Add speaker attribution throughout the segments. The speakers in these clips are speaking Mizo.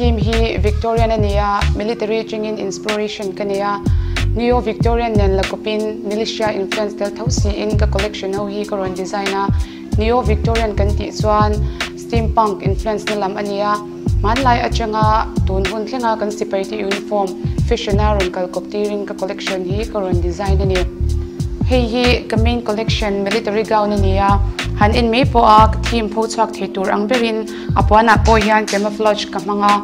Speaker 1: theme hi Victorian a ni a, military atangin inspiration ka nei a. Neo Victorian nen la kawpin militia influence tel tho siin ka collection ho hi ka rawn design a. Neo Victorian kan tih chuan steampunk influence na lam a ni a. Hmanlai atanga tun hun thlenga kan sipaite uniform fashion a rawn kal kawp tirin ka collection hi ka rawn design a ni. Hei hi ka main collection military gown a ni a, han en mai pawha ka theme pho chhuak thei tur ang berin a puanah pawh hian camouflage ka hmang a.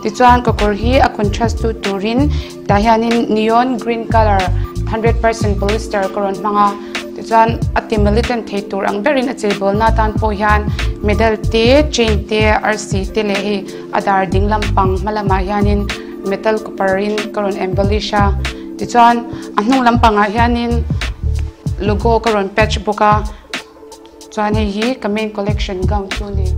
Speaker 1: Tichuan ka kawr hi a contrast tu turin tah hianin neon green colour 100% polyester ka rawn hmang a. Tichuan a ti militant thei tur ang berin a cheibawlna atan pawh hian medal te, chain te, arsi te leh hei a dar ding lampang hma lamah hianin metal copper in ka rawn embellish a. Tichuan a hnung lampangah hianin logo ka rawn patch bawk a, chuan hei hi ka main collection gown chu a ni.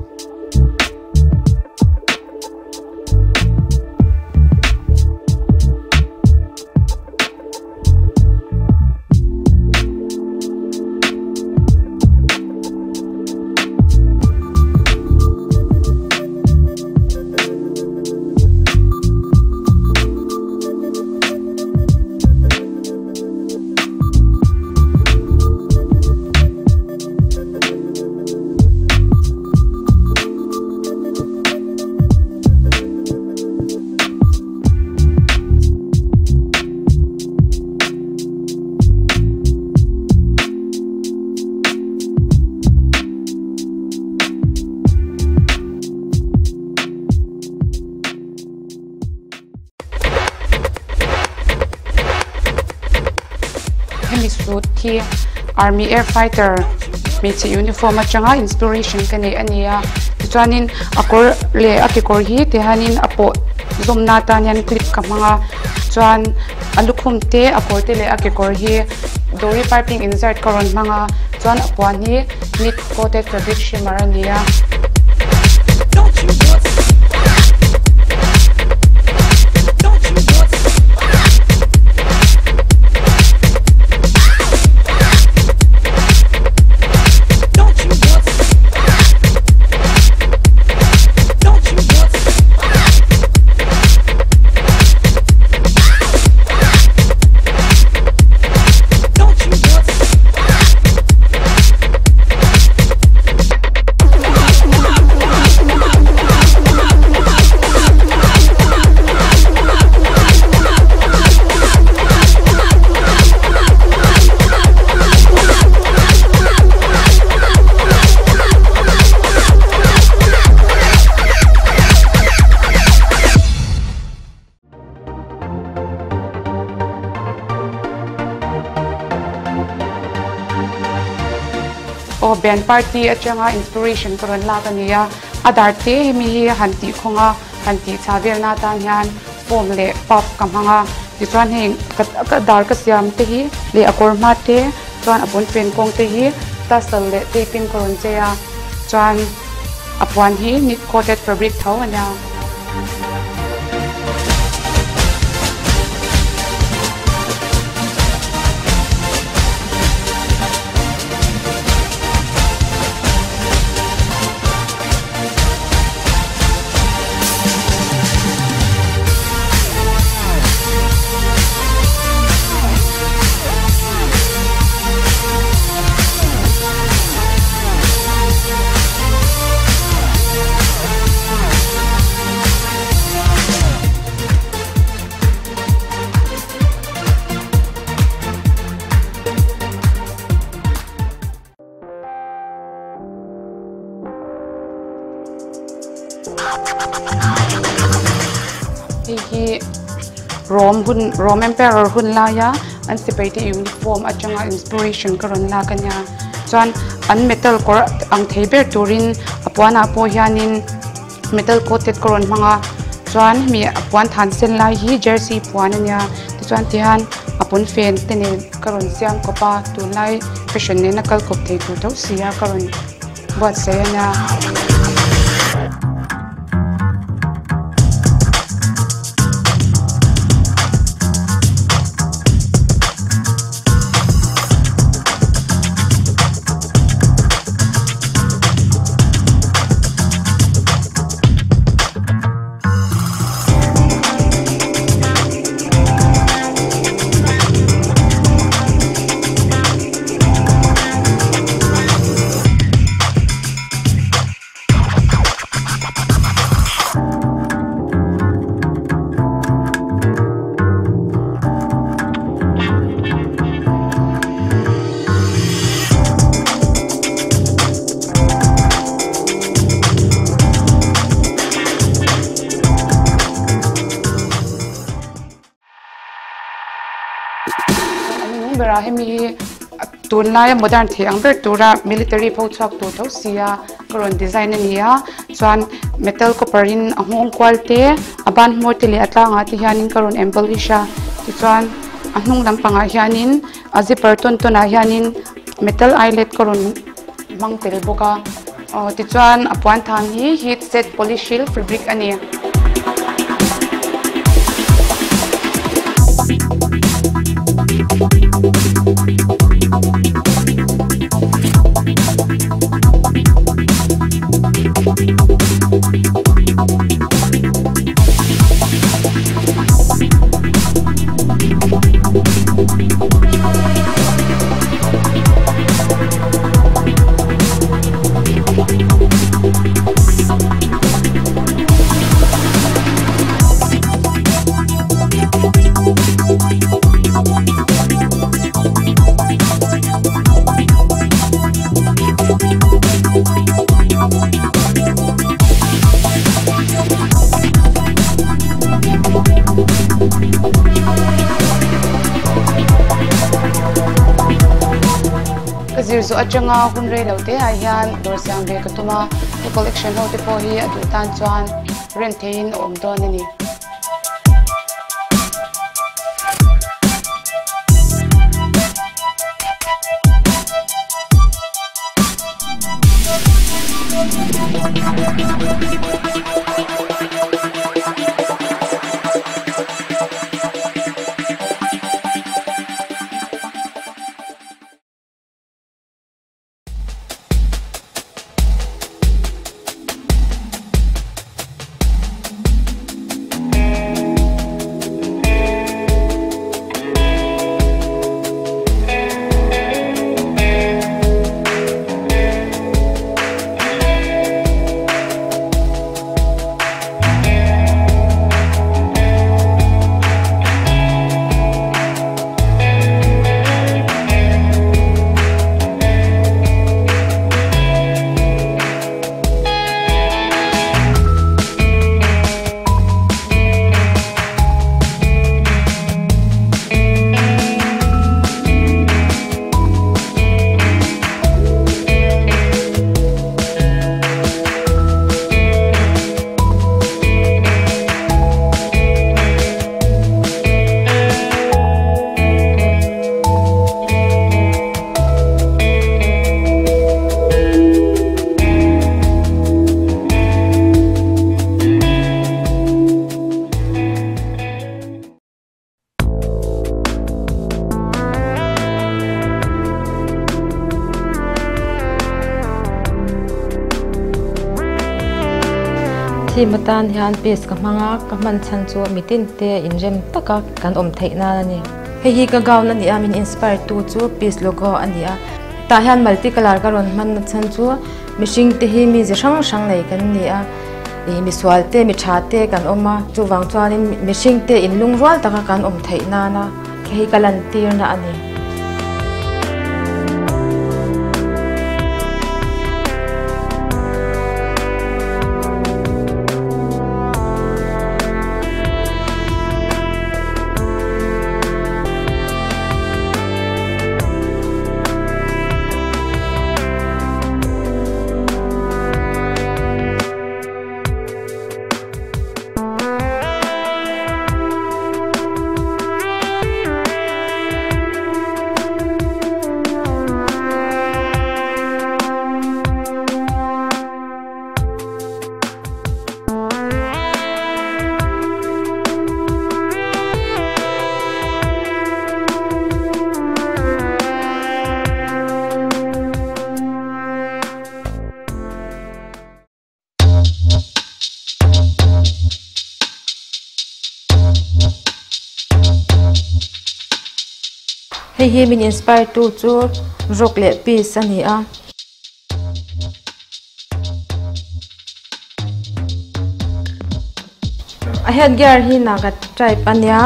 Speaker 1: Hemi suit hi army air fighter hmeichhe uniform atanga inspiration ka neih a ni a tichuanin a kawr leh a kekawr hi tihianin a pawh zawmna atan hian clip ka hmang a chuan a lukhum te a kawr te leh a kekawr hi dawri piping insert ka rawn hmang a chuan a puan hi knit coated fabric shimmer a ni a. Aw band party atanga inspiration ka rawn lak a ni a, a dar te hemi hi han tih khawng a, han tih chah velna atan hian foam leh puff ka hmang a, tichuan heng ka dar ka siam te hi leh a kawr hma te chuan a pawnfen kawng te hi tassel leh tape in ka rawn chei a, chuan a puan hi knit coated fabric tho a nia. Hei hi Rome hun Rome Emperor hun laia an sipai te uniform atanga inspiration ka rawn lak a nia chuan an metal kawr ang thei ber turin a puanah pawh hianin metal coated ka rawn hmang a chuan hemi a puan than sen lai hi jersey puan a nia tichuan tihian a pawn fen te nen ka rawn siam kawp a tunlai fashion nena kal kawp thei tur tho si a ka rawn buatsaih a nia. An nung berah hemi hi tunlaia modern thei ang ber tura military pho chhuak tur tho sia ka rawn design a ni a chuan metal copper in a nghawng kual te a ban hmawr te leh a tlangah te hianin ka rawn embellish a tichuan a hnung lampangah hianin a zipper tawn tawn ah hianin metal eyelet ka rawn hmang tel bawk a aw tichuan a puan than hi heat set polish silk fabric a ni. Ka zir zawh atanga hun rei lo te ah hian dawr siam ve ka tum a, ka collection ho te pawh hi a duh tan chuan rent theihin a awm dawn a ni.
Speaker 2: Theme atan hian piece ka hmang a, ka hman chhan chu mitin te inrem taka kan awm theih nan a ni. Hei hi ka gown a ni a, min inspire tu chu piece logo a ni a. Tah hian multi colour ka rawn hman na chhan chu mihring te hi mi ze hrang hrang nei kan ni a, ih misual te mi tha te kan awm a, chuvang chuanin mihring te inlungrual taka kan awm theih nana hei hi ka lantirna a ni. Hei hi min inspire tu chu rock leh peace a ni a. A headgear hi naga type a nia.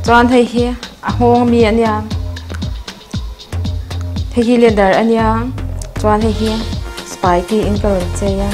Speaker 2: Chuan hei hi a nghawng mi a nia hei hi leather a nia chuan hei hi spiky in ka rawn chei a.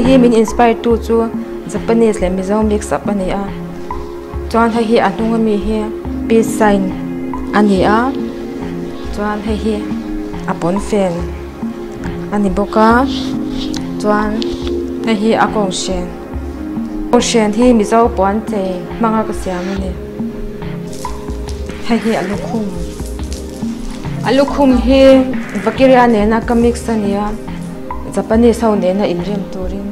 Speaker 2: hi min inspire tu chu Japanese leh Mizo mix up a ni a, chuan hei hi a hnung ami hi peace sign a ni a, chuan hei hi a pawnfen a ni bawk a, chuan hei hi a kawnghren kawnghren hi Mizo puan chei hmanga ka siam a ni, hei hi a lukhum a lukhum hi vakiria nena ka mix a ni a. Japanese ho nena inrem turin.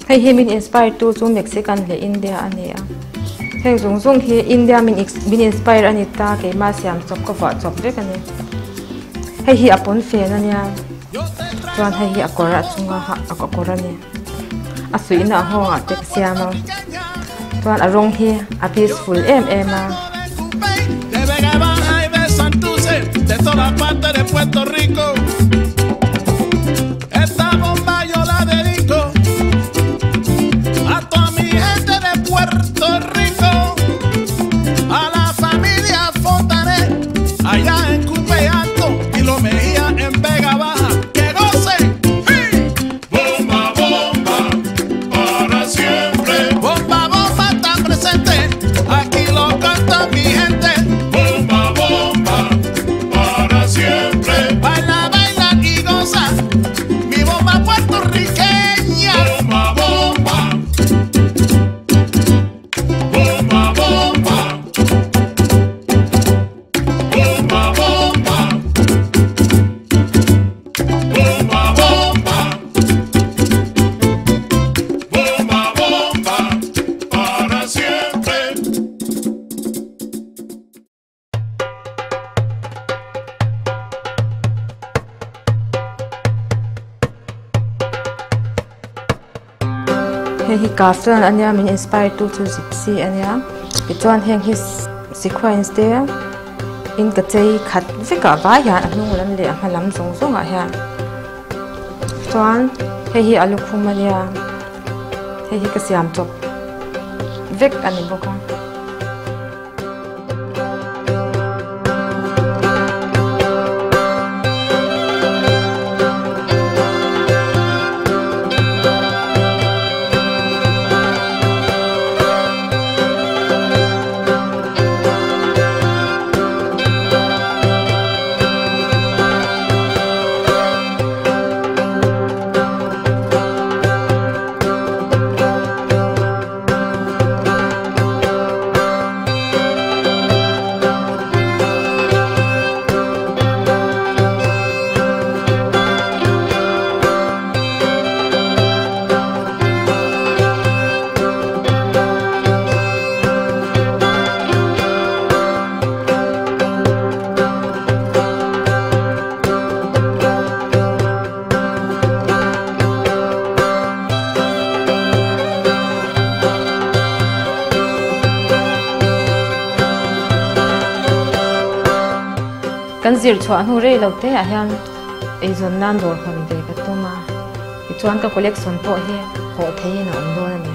Speaker 2: Hei hi min inspire tu chu Mexican leh India a ni a. Heng zawng zawng hi India min min inspire a ni ta keimah siam chawp ka vuah chawp vek a ni. Hei hi a pawn fen a nia chuan hei hi a kawr a chunga a kawr a ni. A suihna a nghawngah te ka siam a chuan a rawng hi a peaceful em em a. Hei hi kaftan a nia min inspire tu chu gypsy a nia tichuan heng hi sequence te in ka chei khat vek ah vai hian a hnung lam leh a hma lam zawng zawng ah hian chuan hei hi a lukhum a nia hei hi ka siam chawp vek a ni bawk a. Kan zir chhuah hnu rei lo te ah hian eizawn nan dawr hawn ve ka tum a, tichuan ka collection pawh hi hawh theihin a awm dawn a ni.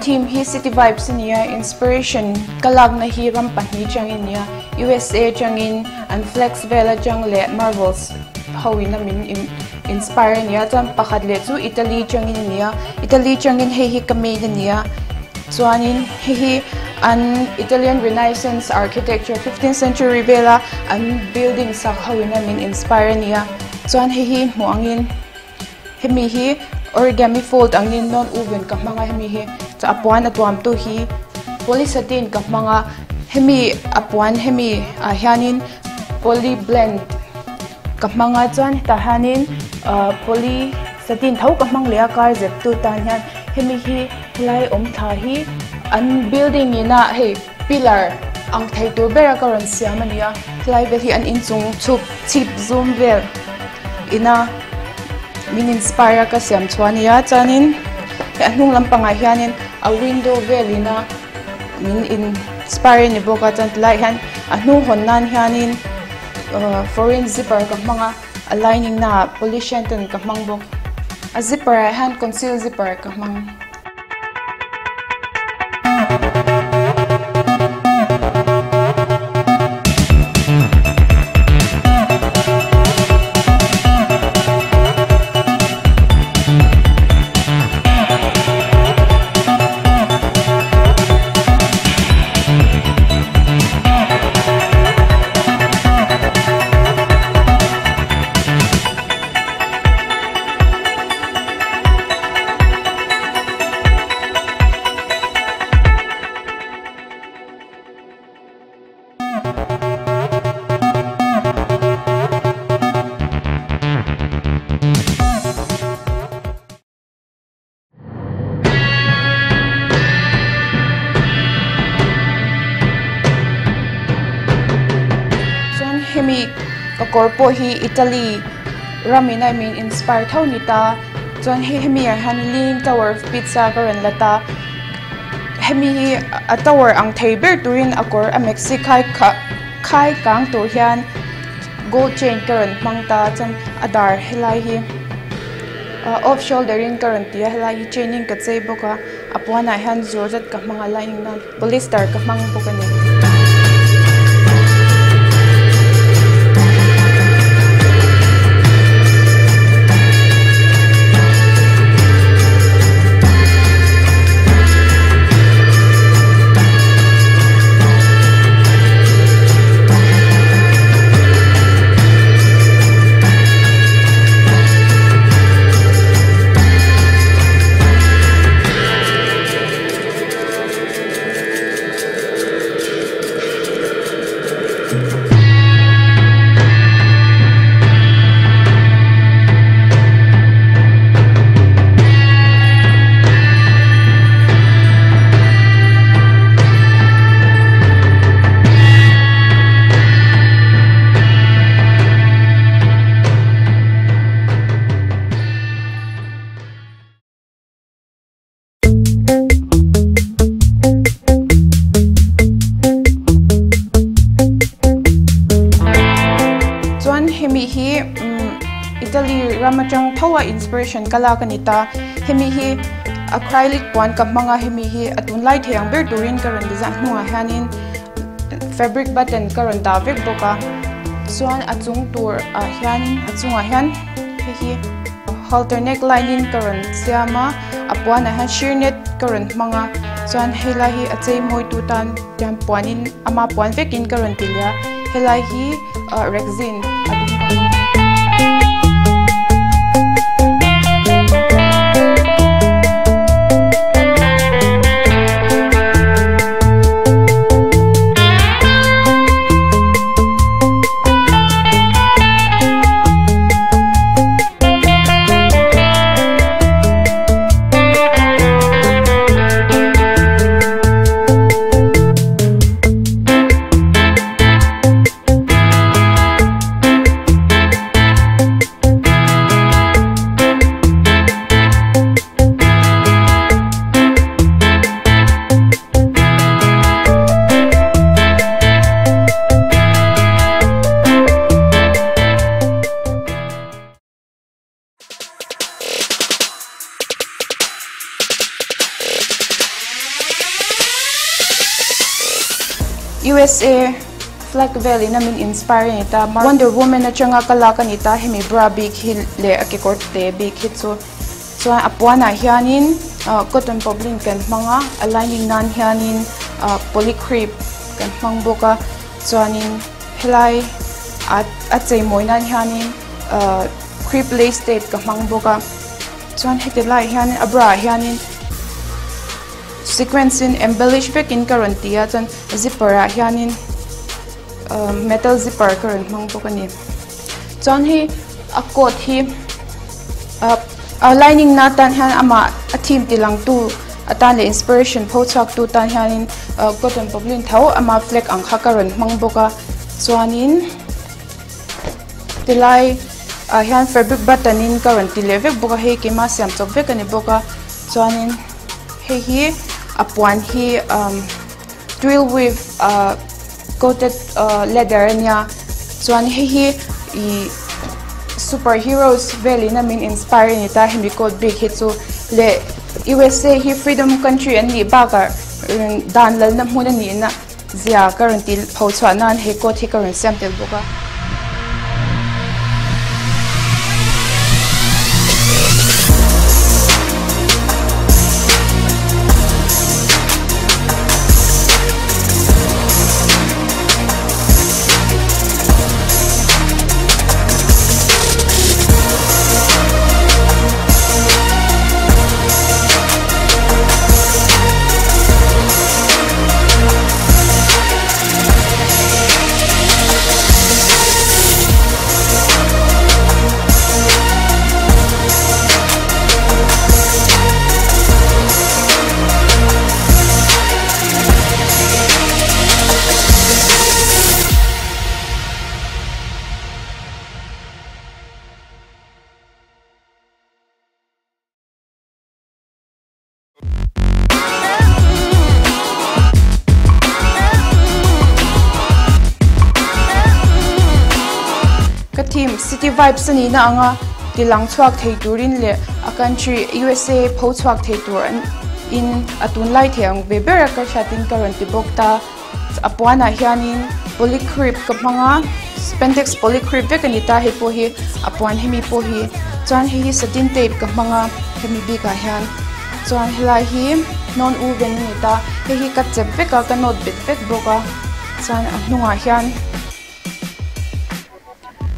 Speaker 1: Theme hi City Vibes a nia, inspiration ka lakna hi ram pahnih atangin nia, USA atangin an flags vel atang leh marbles ho in a min inspire a nia, chuan pakhat leh chu Italy atangin a nia, Italy atangin hei hi ka made a nia, chuanin hei hi an Italian Renaissance architecture fifteenth century vela an building sak ho in a min inspire a nia, chuan hei hi hmuh angin. Hemi hi origami fold angin non woven ka hmang a, hemi hi a puan a tuam tu hi poly satin ka hmang a, hemi a puan hemi ah hianin poly blend ka hmang a, chuan hetah hianin ah poly satin tho ka hmang leh a kar zep tu tan hian hemi hi helai awm thla hi an building ina hei pillar ang thei tur bera ka rawn siam a ni a, helai vel hi an inchung chhup chhip zum vel. Ina min inspire a ka siam chhuah a nia chuanin hei a hnung lampangah hianin a window vel ina min inspire a ni bawk a chuan tilaiah hian a hnung hawn nan hianin ahh foreign zipper ka hmang a a lining naah polyshanton ka hmang bawk a zipper ah hian conceal zipper ka hmang. Chuan hemi ka kawr pawh hi Italy ramin a min inspire tho ni ta. Chuan hei hemi ah hian Leaning Tower of Pizza ka rawn la ta. Hemi hi a tower ang thei ber turin a kawr a maxi khai kha khai kang tur hian gold chain ka rawn hmang ta chuan a dar helai hi off shoulder in ka rawn ti a helai hi chain in ka chei bawk a a puanah hian zawr zet ka hmang a lining nan polyester ka hmang bawk a ni. Chuan hemi hi Italy ram atang tho a inspiration ka lak a ni ta. Hemi hi acrylic puan ka hmang a, hemi hi a tunlai thei ang ber turin ka rawn design hnungah hianin fabric button ka rawn dah vek bawk a. Chuan a chung tur ah hian a chungah hian hei hi halter neck line in ka rawn siam a, a puanah hian sheer net ka rawn hmang a, chuan helai hi a chei mawi tu tan tiang puanin ama puan vekin ka rawn ti leh a, helai hi rexine a dum ka hmang. USA flag vel in a min inspire a ni ta Wonder Woman atanga ka lak a ni ta hemi bra bik hi leh a kekawr te bik hi chu chuan a puanah hianin cotton poplin kan hmang a a lining nan hianin polycreb kan hmang bawk a chuanin helai a cheimawi nan hianin crepe lace tape ka hmang bawk a chuan heti laiah hianin a bra ah hianin sequence in embellish vekin ka rawn ti a chuan zipper ah hianin metal zipper ka rawn hmang bawk a ni chuan hei a coat hi a lining na atan hian amah a theme ti lang tu atan leh inspiration pho chhuak tu tan hianin cotton poplin tho ama flag ang kha ka rawn hmang bawk a chuanin tilai ah hian fabric button in ka rawn ti leh vek bawk a hei keimah siam chawp vek a ni bawk a chuanin hei hi a puan hi twill weave ah coated leather a nia chuan hei hi ih super heroes velin a min inspire a ni ta hemi coat bik hi chu leh U_S_A hi freedom country an nih bakah dan lalna hmun a nihna zia ka rawn ti pho chhuah nan he coat hi ka rawn siam tel bawk a. Ka theme city vibes a nihna anga ti lang chhuak thei turin leh a country USA pho chhuak thei tur in a tunlai thei ang ve ber a ka hriatin ka rawn ti bawk ta. A puanah hianin polycreb ka hmang a spandex polycreb vek a ni ta hei pawh hi a puan hemi pawh hi chuan hei hi satin tape ka hmang a hemi bikah hian chuan helai hi non woven a ni ta hei hi ka chep vek a ka nawt bet vek bawk a chuan a hnungah hian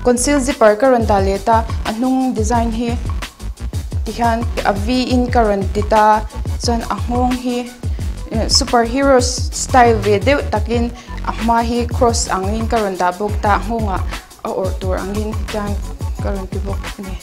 Speaker 1: conceal zipper ka rawn dah leh ta a hnung design hi tihian a v in ka rawn ti ta chuan a nghawng hi super hero style ve deuh takin a hma hi cross angin ka rawn dah bawk ta a nghawngah a awrh tur angin tihian ka rawn ti bawk a ni.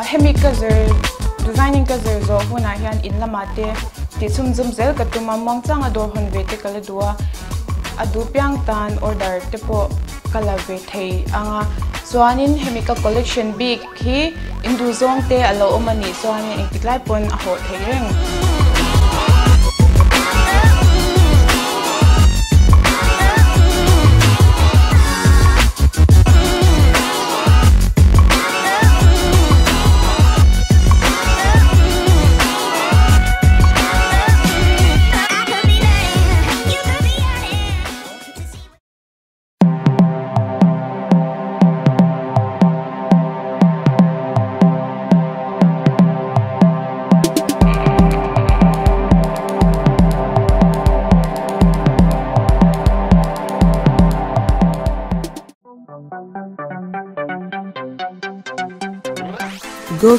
Speaker 1: Hemi ka zir designing ka zir zawh hunah hian in lamah te tih chhum zum zel ka tum a muangchang a dawr hawn ve te ka la duh a a duh piang tan order te pawh ka la ve thei ang a chuanin hemi ka collection bik hi in duh zawng te a lo awm a nih chuanin engtik lai pawn a hawh theih reng.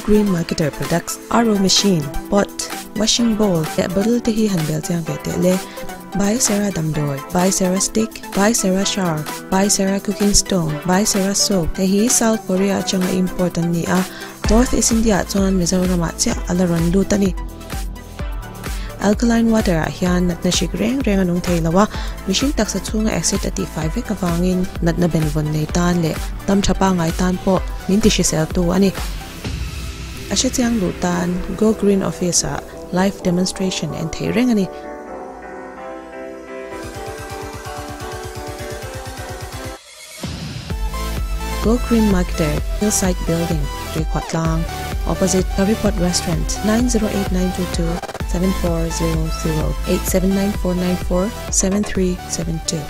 Speaker 3: Green Marketer Products, RO Machine, Pot, Washing Bowl leh Bottle te hi han bel chiang ve teh le. Biosera damdawi, Biosera Stick, Biosera Shower, Biosera Cooking Stone, Biosera Soap te hi South Korea atanga import an ni a, North East India ah chuan Mizoram ah chiah a la rawn lut a ni. Alkaline water ah hian natna hrik reng reng a nung thei lo a, mihring taksa chhunga acid a tihfai vek avangin natna benvawn nei tan leh dam tha pangngai tan pawh min ti hriseltu a ni. A hrechiang duh tan Go Green Office ah live demonstration en theih reng a ni. Go Green Marketer, Hillside Building, Tuikhuahtlang, opposite Currypot Restaurant, 908922 7400 879494 7372.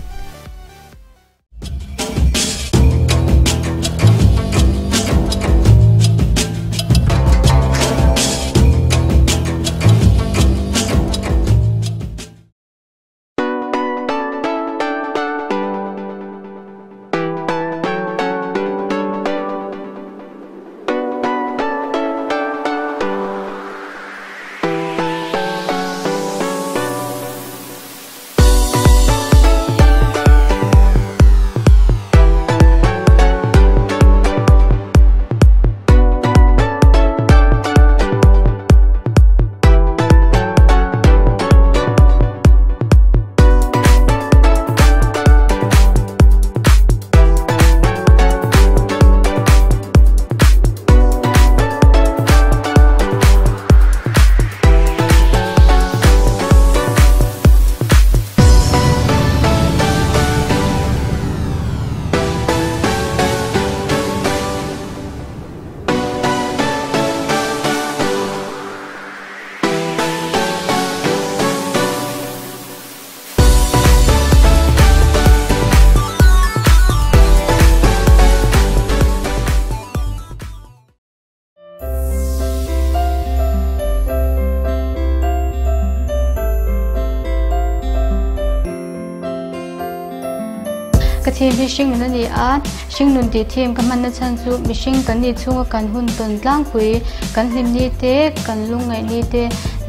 Speaker 4: Ka theme hi hringnun a ni a, hringnun tih theme ka hmanna chhan chu mihring kan nih chhunga kan hun tawn tlangpui, kan hlim ni te, kan lungngaih ni te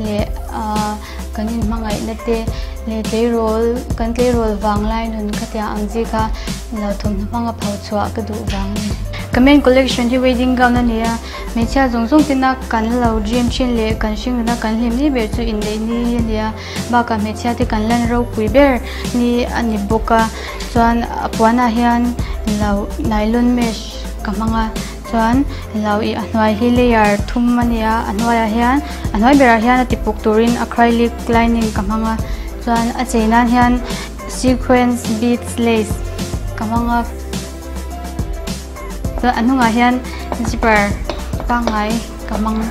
Speaker 4: leh ah kan inhmangaihna te leh tleirawl kan tleirawl vanglai nun khatiang ang chi kha lo thawmhnaw hmanga pho chhuah ka duh vang a ni. Ka main collection hi wedding gown a ni a, hmeichhia zawng zawng tena kan lo dream thin leh kan hringnuna kan hlim ni ber chu inneih ni a ni a, bakah hmeichhia te kan lan ropui ber ni a ni bawk a, chuan a puanah hian lo nylon mesh ka hmang a. Chuan lo ih a hnuai hi layer thum a nia a hnuaiah hian a hnuai berah hian a ti puk turin acrylic lining ka hmang a chuan a chei nan hian sequence beads lace ka hmang a chuan a hnungah hian zipper pangngai ka hmang a.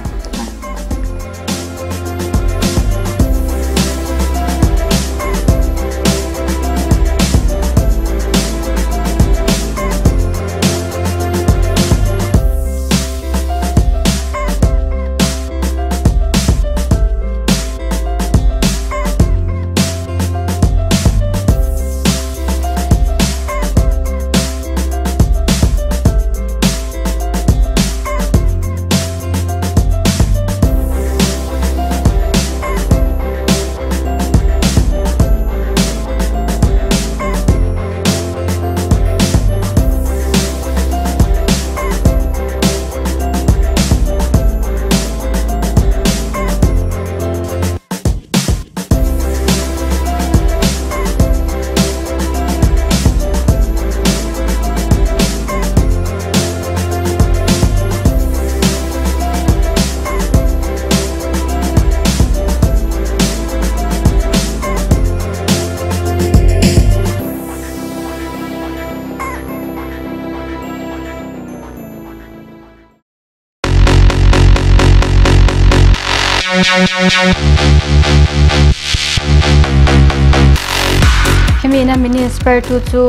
Speaker 4: Hemi ina min inspire tu chu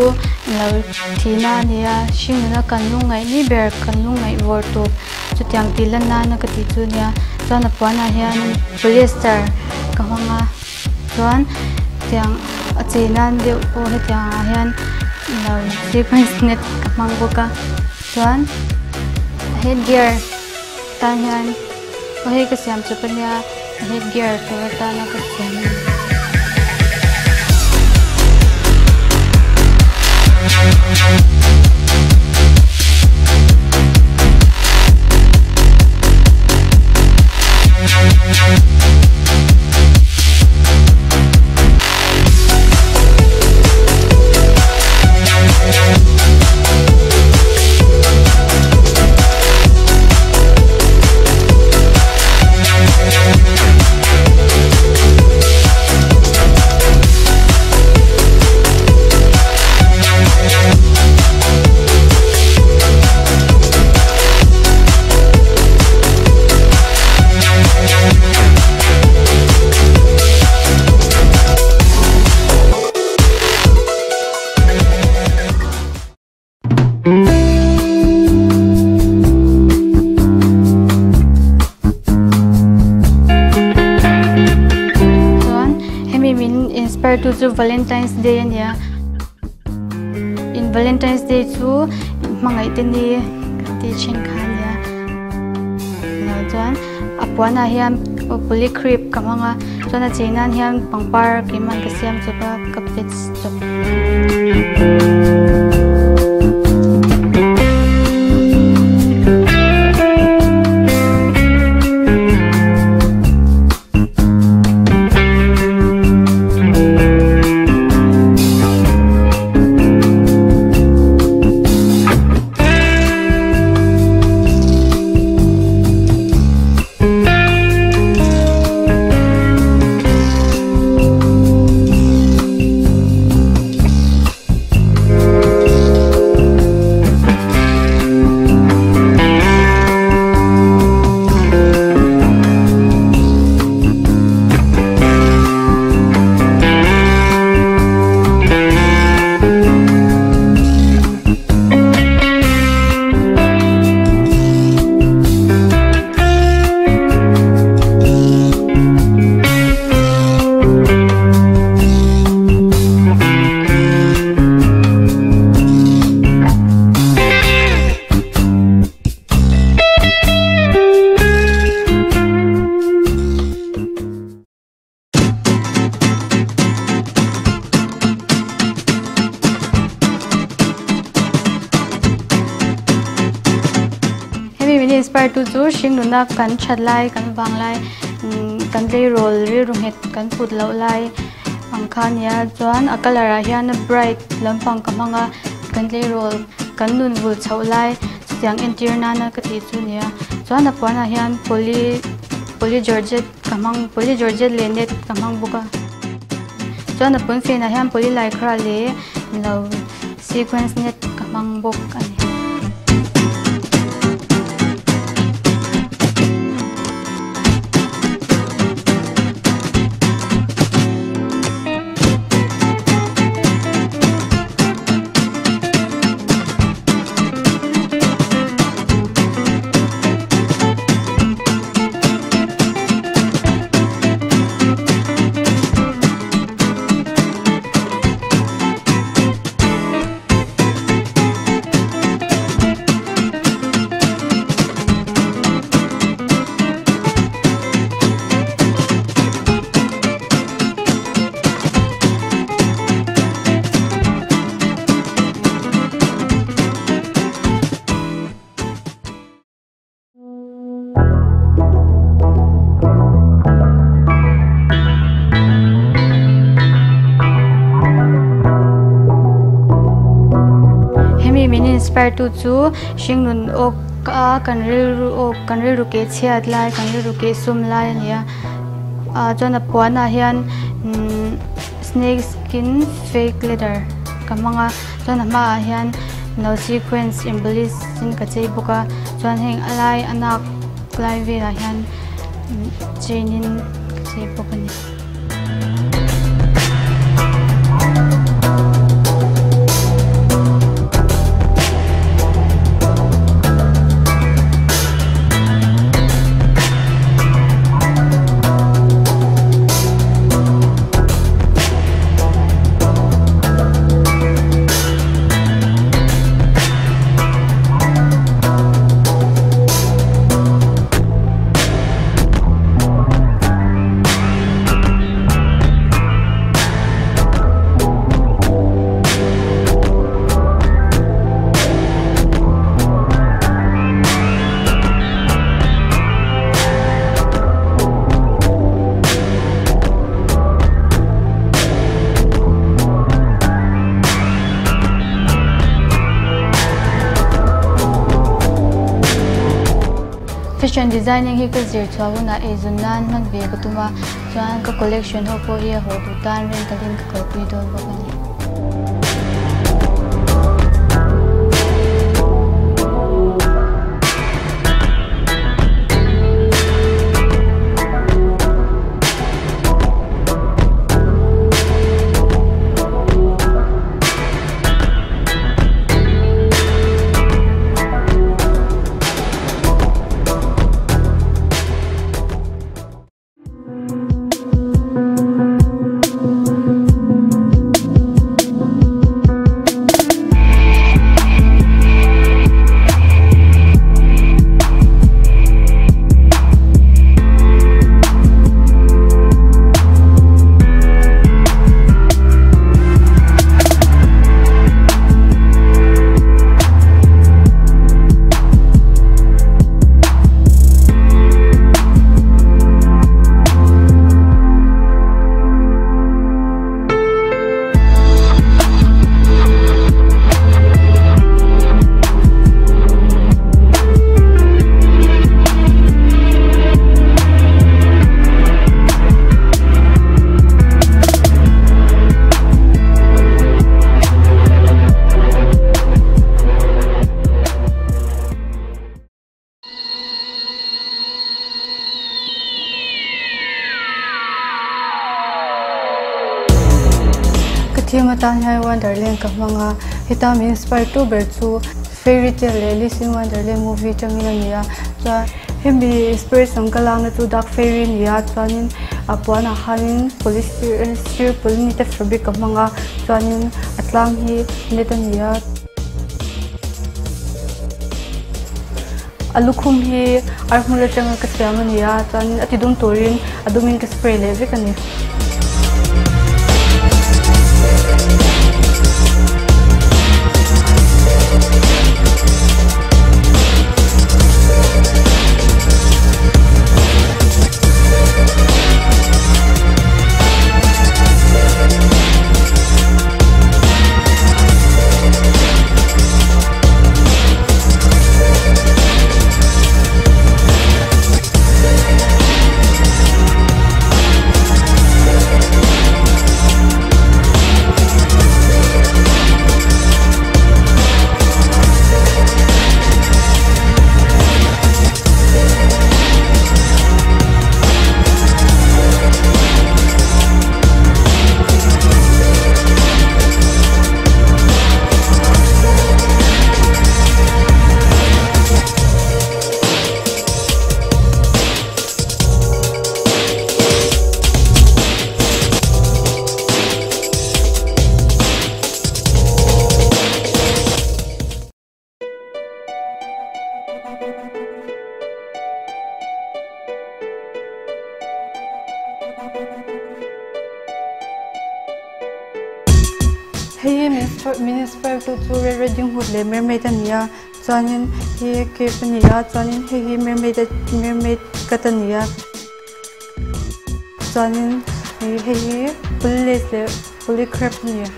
Speaker 4: lo thihna a ni a, hringnuna kan lungngaih ni ber kan lungngaih vawr tawp chutiang tih lan nana ka tih chu a nia chuan a puanah hian polyester ka hmang a chuan tiang a chei nan deuh pawh hetiang ah hian lo sequence net ka hmang bawk a chuan headgear. Tan hian aw hei ka siam chawp ania head gear tur atana ka siam a ni. Chuan hemi min inspire tu chu Valentine's Day a nia. In Valentine's Day chu hmangaih te ni kan tih thin kha a nia. Chuan a puanah hian polycreb ka hmang a, chuan a chei nan hian pangpar keimah ka siam chawp a, ka pets chawp. Hemi min inspire tu chu hring nuna kan that lai kan vang lai kan tleirawl rilru nghet kan put loh lai ang kha a nia chuan a colour ah hian a bright lampang ka hmang a kan tleirawl kan nun vul chhoh lai chutiang entir nana ka tih chu a nia chuan a puanah hian poly poly georgette ka hmang poly georgette leh net ka hmang bawk a chuan a pawn fenah hian poly lycra leh lo sequence net ka hmang bawk a ni. Hemi min inspire tu chu hringnun awk a kan rilru awk kan rilru keh chhiat lai kan rilru keh sum lai a ni a ah chuan a puanah hian snake skin fake leather ka hmang a chuan a hmaah hian no sequence embellish in ka chei bawk a chuan heng a lai a nak lai velah hian chain in ka chei bawk a ni. Fashion designing hi ka zir chhuah hunah eizawn nan hman ve ka tum a, chuan ka collection ho pawh hi a haw duh tan rental in ka kalpui dawn bawk a ni. Ka theme atan hian Wonderland ka hmang a, heta min inspire tu ber chu Fairy Tale leh Alice in Wonderland movie atangin a ni a, chuan hemi inspiration ka lakna chu Dark Fairy a ni a, chuanin a puanah khanin polyester polynite fabric ka hmang a, chuanin a tlang hi net a ni a. A lukhum hi ar hmul atanga ka siam a ni a, chuanin a ti dum turin a dumin ka spray leh vek a ni. Hei hi min inspire tu chu Red Riding Hood leh Mermaid a ni a, chuanin hi cape a ni a, chuanin hei hi mermaid mermaid cut a ni a, chuanin hei hi pulley lace leh pulley crepe a ni a.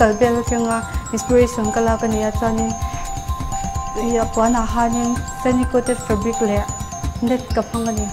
Speaker 4: kal vel atanga inspiration ka lak a ni a chuanin ih a puanah hianin semi coated fabric leh net ka hmang a ni.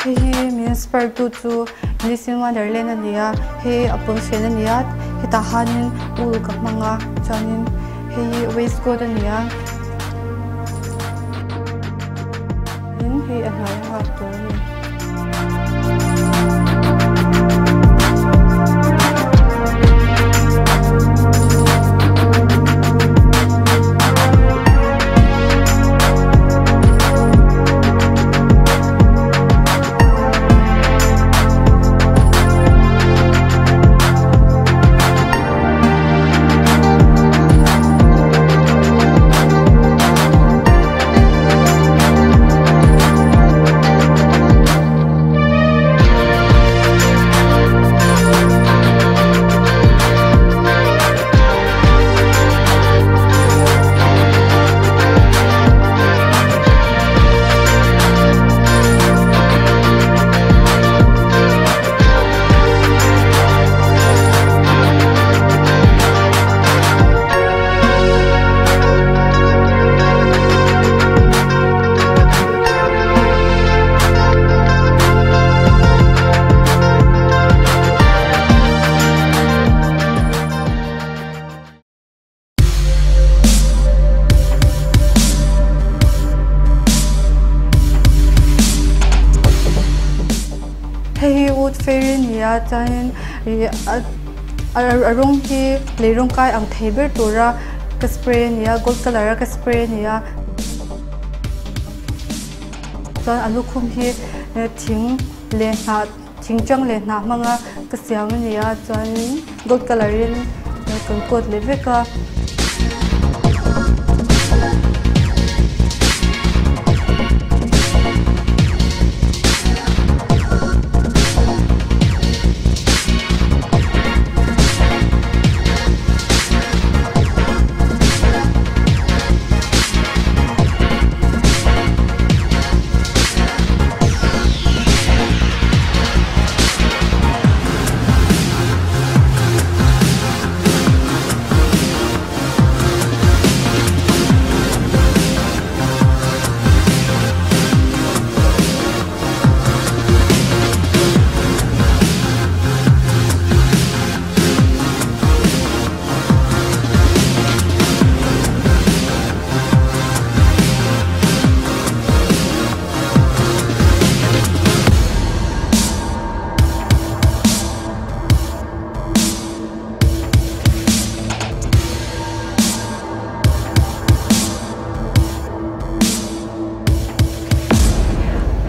Speaker 4: Hei hi min inspire tu chu Alice in Wonderland a ni a, hei a pawnfen a ni a, hetah hianin wool ka hmang a, chuanin hei hi waistcoat a ni a, tin hei a hnuai a nghak tur a ni. Hei hi wood fairy a ni a chuanin ih a rawng hi lei rawng kai ang thei ber tura ka spray a ni a gold colour a ka spray a ni a chuan a lukhum hi thing leh hnah thing tang leh hnah hmanga ka siam a ni a chuanin gold colour in kan coat leh vek a.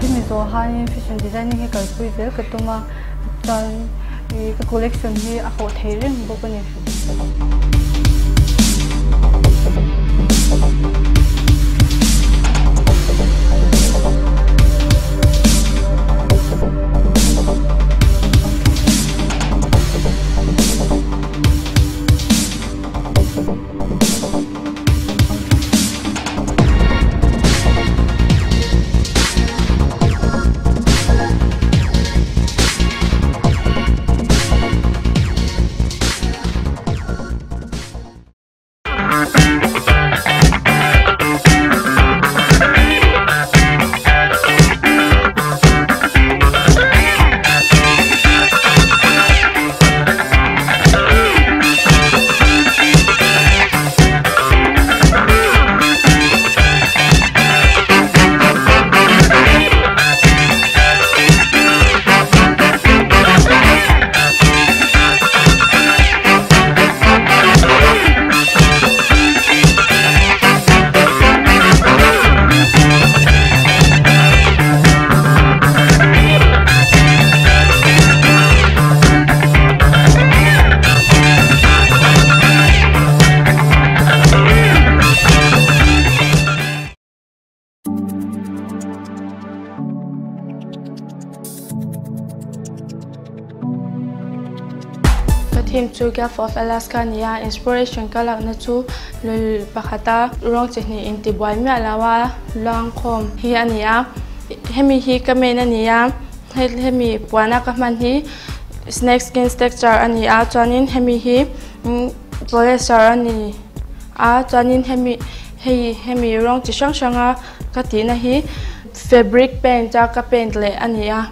Speaker 4: Hemi zawh hianin fashion designing hi kalpui zel ka tum a chuan ih ka collection hi a hawh thei reng bawk a ni.
Speaker 5: Theme chu Gulf of Alaska a ni a, inspiration ka lakna chu lui pakhata rawng chi hnih intibuai miah lo a luangkhawm hi a ni a. Hemi hi ka main a ni a, hemi puana ka hman hi snake skin texture a ni a, chuanin hemi hi polyester a ni a, chuanin hemi hei hemi rawng chi hrang hranga ka tihna hi fabric paint a ka paint leh a ni a.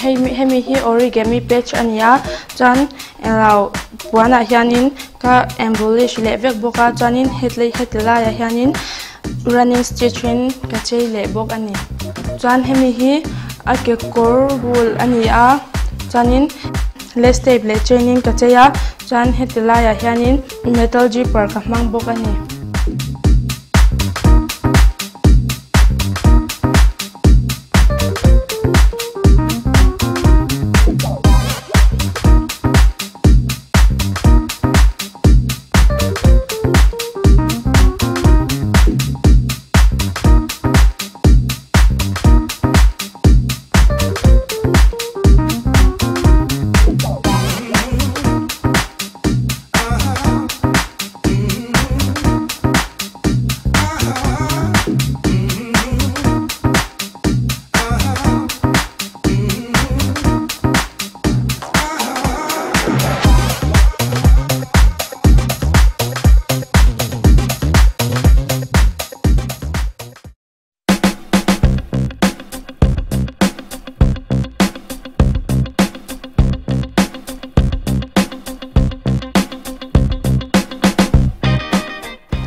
Speaker 5: Hei hemi hi origami patch a ni a chuan englo puanah hianin ka embellish leh vek bawk a chuanin hetlai heti laiah hianin running stitch in ka chei leh bawk a ni chuan hemi hi a kekawr rul a ni a chuanin lace tape leh chain in ka chei a chuan heti laiah hianin metal zipper ka hmang bawk a ni.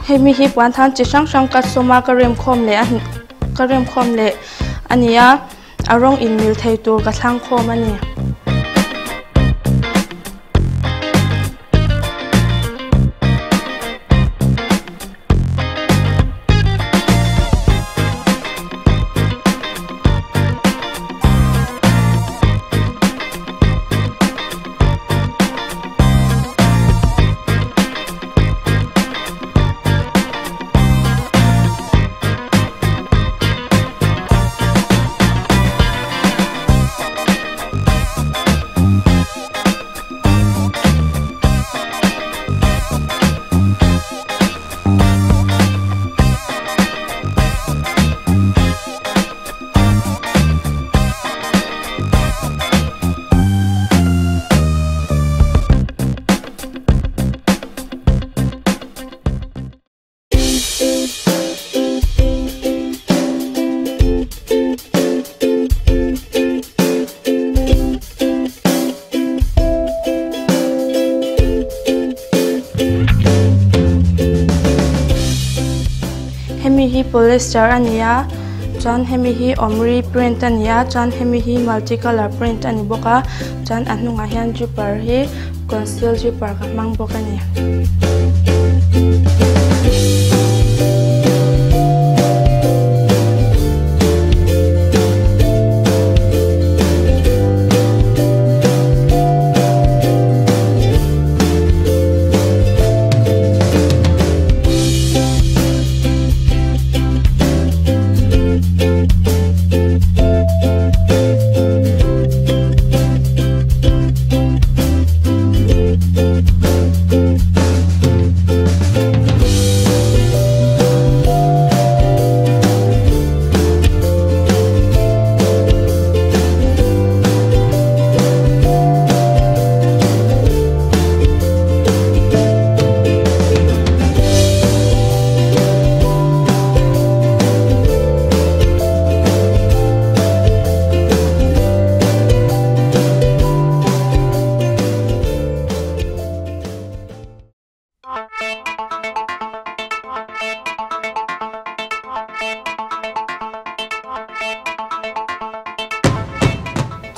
Speaker 5: Hemi hi puan than chi hrang hrang ka sawm a ka rem khawm leh ka rem khawm leh a ni a a rawng in mil thei tur ka thlang khawm a ni. Hemi hi polyester a ni a chuan hemi hi omri print a ni a chuan hemi hi multicolor print a ni bawk a chuan a hnungah hian zipper hi conceal zipper ka hmang bawk a ni.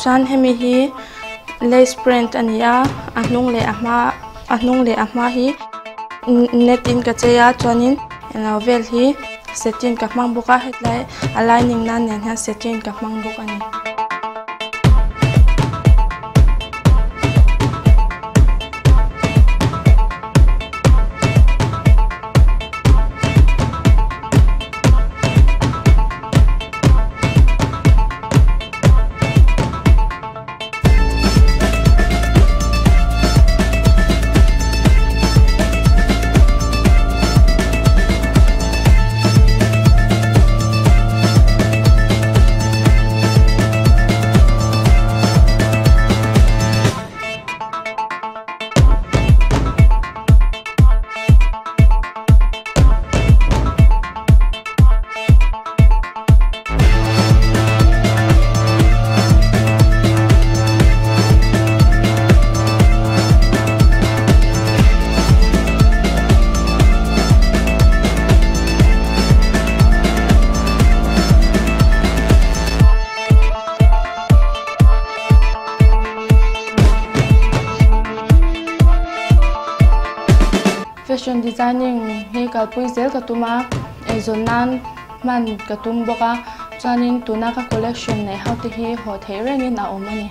Speaker 5: Chuan hemi hi lace print a ni a, a hnung leh a hma a hnung leh a hma hi net in ka chei a chuanin englo vel hi satin ka hmang bawk a hetlai a lining nan nen hian satin ka hmang bawk a ni. Fashion designing hi kalpui zel ka tum a, eizawn nan hman ka tum bawk a, chuanin tuna ka collection neih ho te hi haw theih rengin a awm a ni.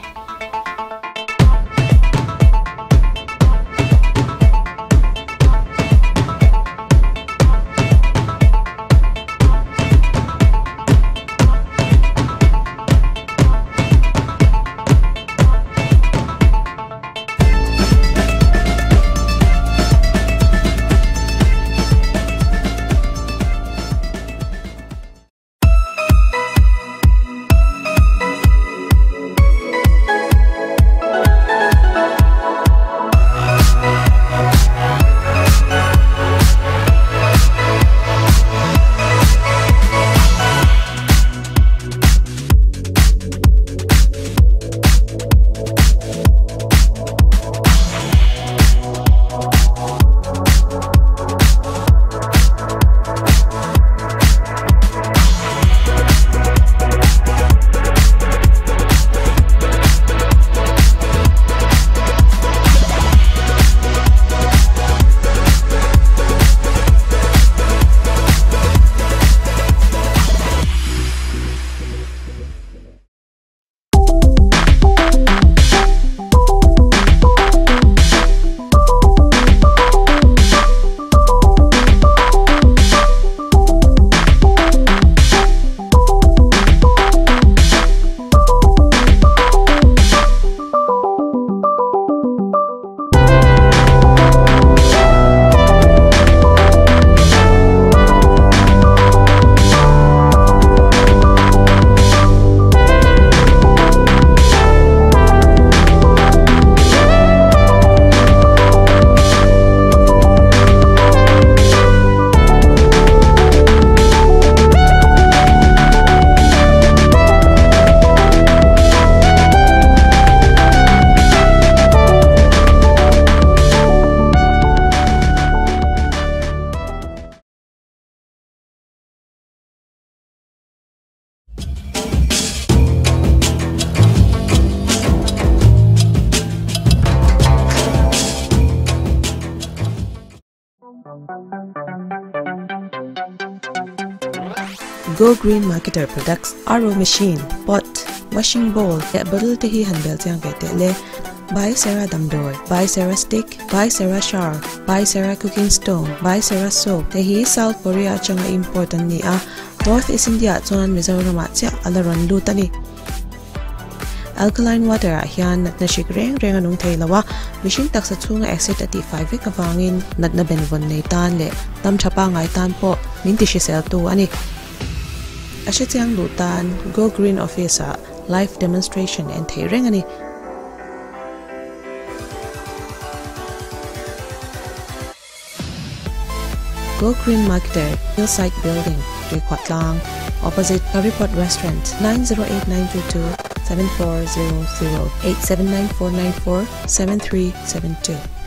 Speaker 3: Go Green Marketer Products, RO Machine, Pot, Washing Bowl leh Bottle te hi han bel chiang ve teh le. Biosera Damdawi, Biosera Stick, Biosera Shower, Biosera Cooking Stone, Biosera Soap te hi South Korea atanga import an ni a, North East India ah chuan Mizoram ah chiah a la rawn lut a ni. Alkaline water ah hian natna hrik reng reng a nung thei lo a, mihring taksa chhunga acid a tihfai vek avangin natna benvawn nei tan leh tam tha pangngai tan pawh min ti hriseltu a ni. A hrechiang duh tan Go Green Office ah live demonstration en theih reng a ni. Go Green Marketer, Hillside Building, Tuikhuahtlang, opposite Currypot Restaurant, 908922 7400 879494 7372.